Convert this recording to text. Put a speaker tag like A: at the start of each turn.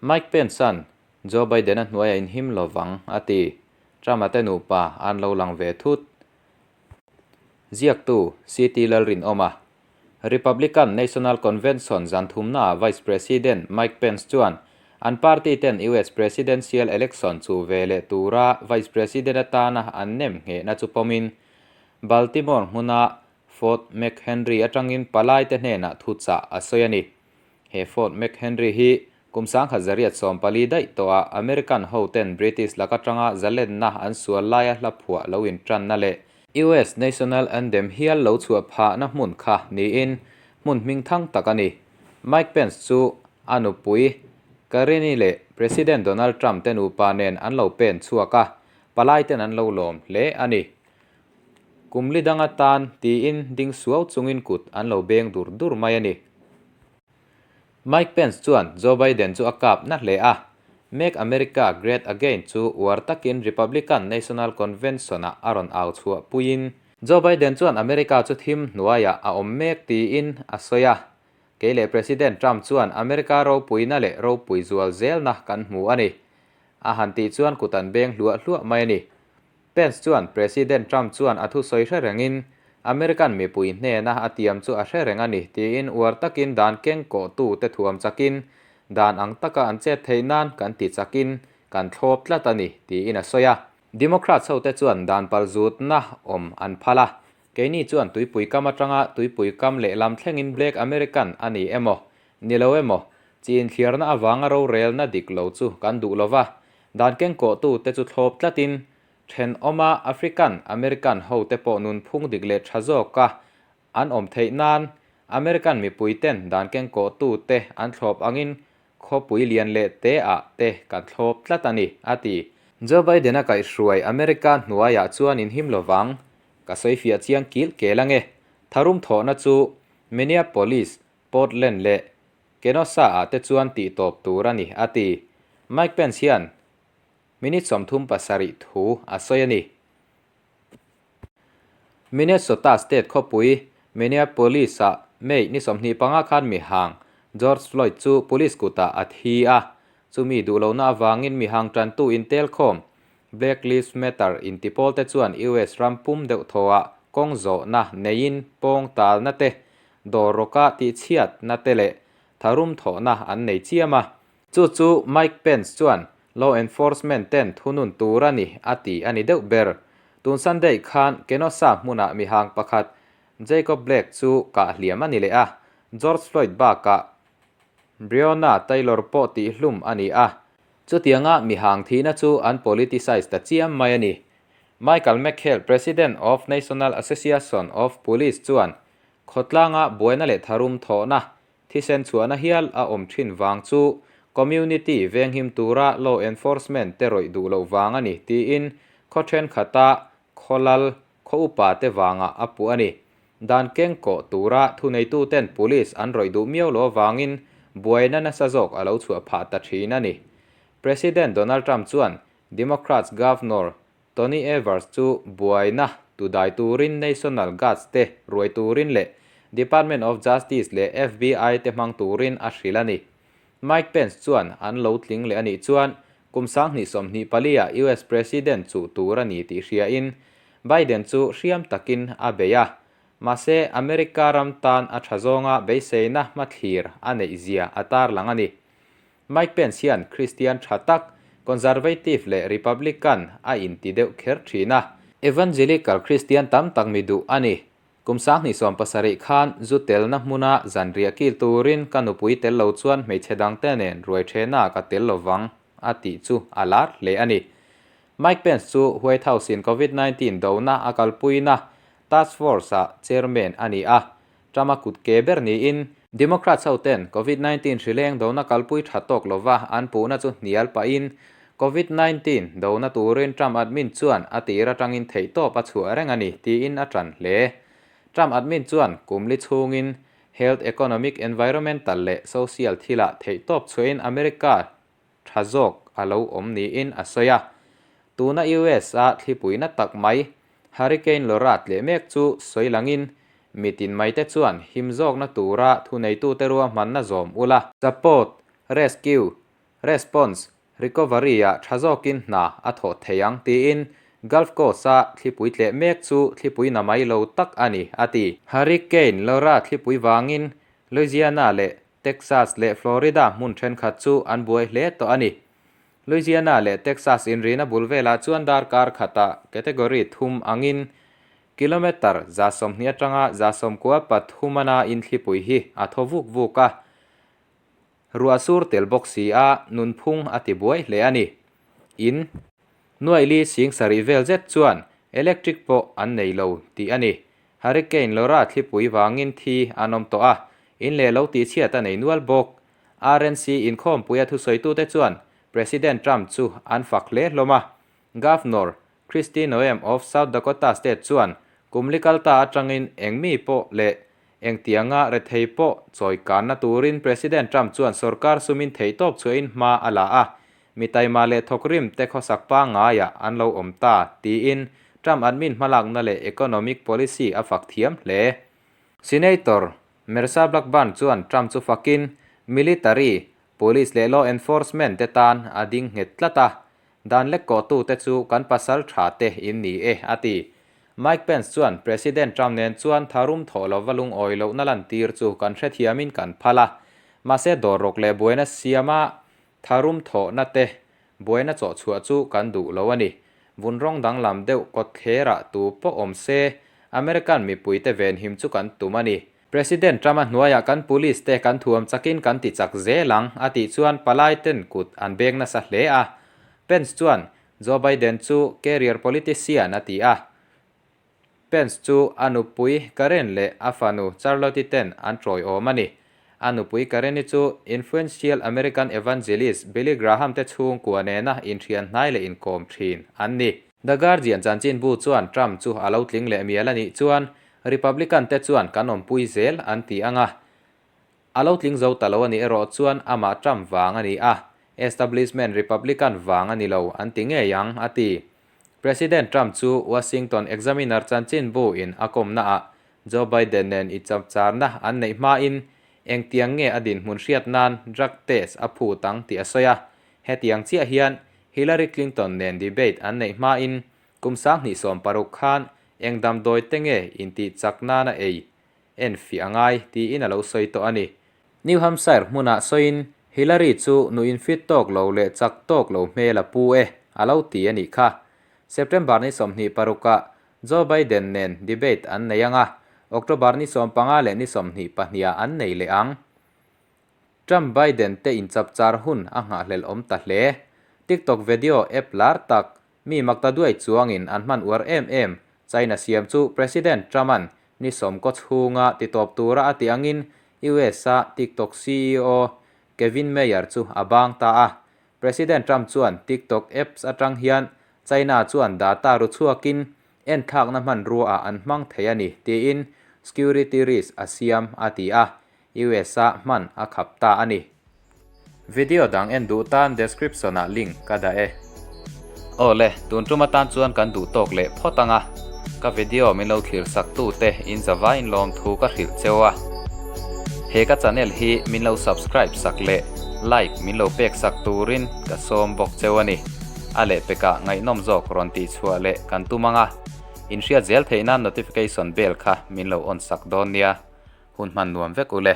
A: Mike Pence-a'n Joe Biden-a hnuaiah inhim lovang a ti. Trump-a te nupa an lo lang ve thut. Ziaktu, CT Lalrinawma. Republican National Convention zan thumnaah Vice President Mike Pence chuan an party ten US Presidential Election chu ve leh tura Vice President atana an nem nghehna chu pawmin Baltimore hmuna Fort McHenry atangin palaite hnenah thuchah a sawi a ni. He Fort McHenry hi kum 1914 daih tawhah American hoten British lak atanga zalenna an sual laia hla phuah lo intanna leh US National Anthem hial lo chhuah phahna hmun kha niin hmun hming thang tak a ni. Mike Pence chu a nupui Karine leh President Donald Trump te nupa nen an lo pen chhuak a, palaiten an lo lawm hle a ni. Kum li dang atan tiin ding suau chungin kut an lo beng dur dur mai a ni. Mike Pence chuan Joe Biden chu a kap na hle a, Make America Great Again chu uar takin Republican National Convention-ah a rawn au chhuah puiin, Joe Biden chuan America chu thim hnuaiah a awm mek tiin a sawi a, Kei leh President Trump chuan America ropuina leh ropui zual zelna kan hmu a ni, a han tih chuan kut an beng hluah hluah mai a ni. Pence chuan President Trump chuan a thusawi hre rengin American mipui hnena a tiam chu a hre reng a ni tiin uar takin dan keng kawhtute thuam chakin dan ang taka an chet theih nan kan ti chakin kan thlawp tlat a ni tiin a sawi a. Democrats hote chuan dan palzutna awm an phal a, keini chuan tuipui kam atanga tuipui kam lehlam thlengin Black American a ni emaw ni lo emaw chi inthliarna avanga rorelna dik lo chu kan duh lova, Dan kengkawhtute chu thlawp tlatin, thenawma African American hote pawh nunphung dik leh tha zawka an awm theih nan American mipuiten dan kengkawhtute an thlawp angin khawpui lian leh te ah te kan thlawp tlat a ni, a ti. Joe Biden-a kaihhruai America hnuaiah chuan inhim lovang, ka sawifiah chiang kilh kel ange. Tharum thawhna chu Minneapolis, Portland leh Kenosha-ah te chuan tih tawp tur a ni, a ti. Mike Pence hian minute 37 thu a sawi a ni. Minnesota state khawpui Minneapolis-ah May ni 25 khan mihang George Floyd chu police kutah a thi a, chumi duhlohna avangin mihang tantu intelkhawm Black Lives Matter intipawl te chuan US ram pum deuh thawhah kawng zawhna neiin pawng talna te, dawr rawka tihchhiatna te leh tharum thawhna an nei chiam a. Chu chu Mike Pence chuan law enforcement ten thunun tur a ni a ti a ni deuh ber. Tun Sunday khan Kenosha hmunah mihang pakhat Jacob Blake chu kah hliam a ni leh a, George Floyd bakah Breonna Taylor pawh tihhlum a ni a. Chutianga mihang thihna chu an politicize ta chiam mai a ni. Michael McHale, President of National Association of Police chuan khawtlanga buaina leh tharum thawhna, thisen chhuahna hial a awm thin vang chu community venghim tura law enforcement te rawih duh loh vang a ni tiin khaw thenkhatah khawlal khaw upa te vangah a puh a ni. Dan keng kawh tura thuneituten police an rawih duh miau lo avangin buaina nasa zawk a lo chhuah phah ta thin a ni. President Donald Trump chuan Democrats Governor Tony Evers chu buaina tudai turin National Guards te ruai turin leh Department of Justice leh FBI te hmang turin a hrilh a ni. Mike Pence chuan an lo tling leh a nih chuan kum 2024 ah US President chuh tur a ni tih hriain Biden chu hriam takin a bei a, mahse America ram tan a tha zawnga beiseina hmathlir a neih zia a tarlang a ni. Mike Pence hian Christian tha tak, Conservative leh Republican a inti deuh kher thin a. Evangelical Christian tam tak mi duh a ni. Kum 2017 khan zu telna hmuna zanriah kil turin ka nupui tel lo chuan hmeichhe dangte nen ruai thena ka tel lovang a tih chu a lar hle a ni. Mike Pence chu White House-in Covid 19 dona a kalpuina Task Force-ah chairman a ni a, Trump-a kut ke ber niin, Democrats hoten Covid 19 hrileng dona kalpui tha tawk lova an puhna chu hnial pahin Covid 19 dona turin Trump admin chuan a tir atangin theihtawp a chhuah reng a ni tiin a tan hle. Trump admin chuan kum li chhungin health, economic, environmental leh social thilah theihtawp chhuahin America tha zawk a lo awm niin a sawi a. Tuna US a thlipuina tak mai Hurricane Laura tleh mek chu sawi langin mitin maite chuan him zawkna tura thuneitute ruahmanna zawm ula. Support, Rescue, Response, Recovery-ah tha zawkin hna a thawh thei ang tiin Gulf Coast-a thlipui tleh mek chu thlipui na mai lo tak a ni, a ti. Hurricane Laura thlipui vangin Louisiana leh Texas leh Florida hmun thenkhat chu an buai hle tawh a ni. Louisiana leh Texas inrina bul velah chuan darkar khatah category thum angin kilometre 120 atanga 93 ana in thlipui hi a thaw vuk vuk a. Ruah sur tel bawk si a, nunphung a ti buai hle a ni. In nuaili sing sarih vel zet chuan electric pawh an nei lo tih a ni. Hurricane Laura thlipui vangin thi an awm tawh a, in leh lo tihchhiat a nei nual bawk. RNC inkhawmpuia thusawitute chuan President Trump chu an fak hle hlawm a. Governor Kristi Noem of South Dakota State chuan kum li kal ta atangin eng mi pawh leh engtianga rethei pawh chawi kanna turin President Trump chuan sorkar sumin theihtawp chhuahin hma a la a, mi taima leh thawkrim te khawsak pangngaiah an lo awm ta, tiin Trump admin hmalakna leh economic policy a fak thiam hle. Senator Marsha Blackburn chuan Trump chu fakin military, police leh law enforcement te tan a ding nghet tlat a, Dan lek kawhtute chu kan pasal tha te in ni e, a ti. Mike Pence chuan President Trump nen chuan tharum thawh lova lungawi lohna lantir chu kan hrethiamin kan phal a. Mahse dawr rawk leh buaina siama tharum thawhna te buaina chawhchhuah chu kan duh lo a ni. Vun rawng danglam deuh kawtthlerah tu pawh awm se American mipuite venhim chu kan tum a ni. President Trump-a hnuaiah kan police te kan thuam chakin kan ti chak zel ang, a tih chuan palai ten kut an beng nasa hle a. Pence chuan Joe Biden chu career politician a ti a. Pence chu a nupui Karen leh a fanu Charlotte-i ten an tawiawm a ni. A nupui Karen-i chu influential American evangelist Billy Graham te chhungkua nena inthian hnai leh inkawm thin an ni. The Guardian chanchinbu chuan Trump chu a lo tling leh mial a nih chuan Republican te chuan kan awmpui zel an ti ang a, a lo tling zo ta lo a nih erawh chuan amah Trump vang a ni a, establishment Republican vang a ni lo an ti ngei ang, a ti. President Trump chu Washington Examiner chanchinbu in a kawmna ah Joe Biden nen i chapcharna an neih hmain engtiang nge a dinhmun hriat nan drug test a phut ang tih a sawi a, hetiang chiah hian Hillary Clinton nen debate an neih hmain Kum 2016 khan eng damdawi te nge intih chak nana ei en fiah a ngai tiin a lo sawi tawh a ni. New Hampshire hmunah sawiin Hillary chu nu infit tawk lo leh chak tawk lo hmel a pu e a lo ti a nih kha. September ni 26 ah Joe Biden nen debate an nei ang a, October ni 15 leh ni 22 ah an nei leh ang. Trump Biden te inchapchar hun a nghahhlelh awm ta hle. TikTok video app lar tak Mi makta duai chuangin an hman uar em em. China siam chu President Trump-a'n ni sawmkaw chhunga titawp tura a tih angin US-a TikTok CEO Kevin Mayer chu a bang ta a. President Trump chuan TikTok apps atang hian China chuan data ru chhuakin enthlakna hmanruaah an hmang thei a ni tiin security risk a siam a ti a, US-a hman a khap ta a ni. Video dang en duh tan description ah link ka dah e. Awle, tun tum atan chuan kan duh tawk leh phawt ang a, ka video min lo thlir sak tu te in zavai in lawm thu ka hrilh cheu a. He ka channel hi min lo subscribe sak leh like min lo pek sak turin ka sawm bawk cheu a ni. A lehpekah ngaihnawm zawk rawn tih chhuah leh kan tum ang a, in hriat zel theih nan notification bell kha min lo on sak dawn nia. Hun hman nuam vek ule.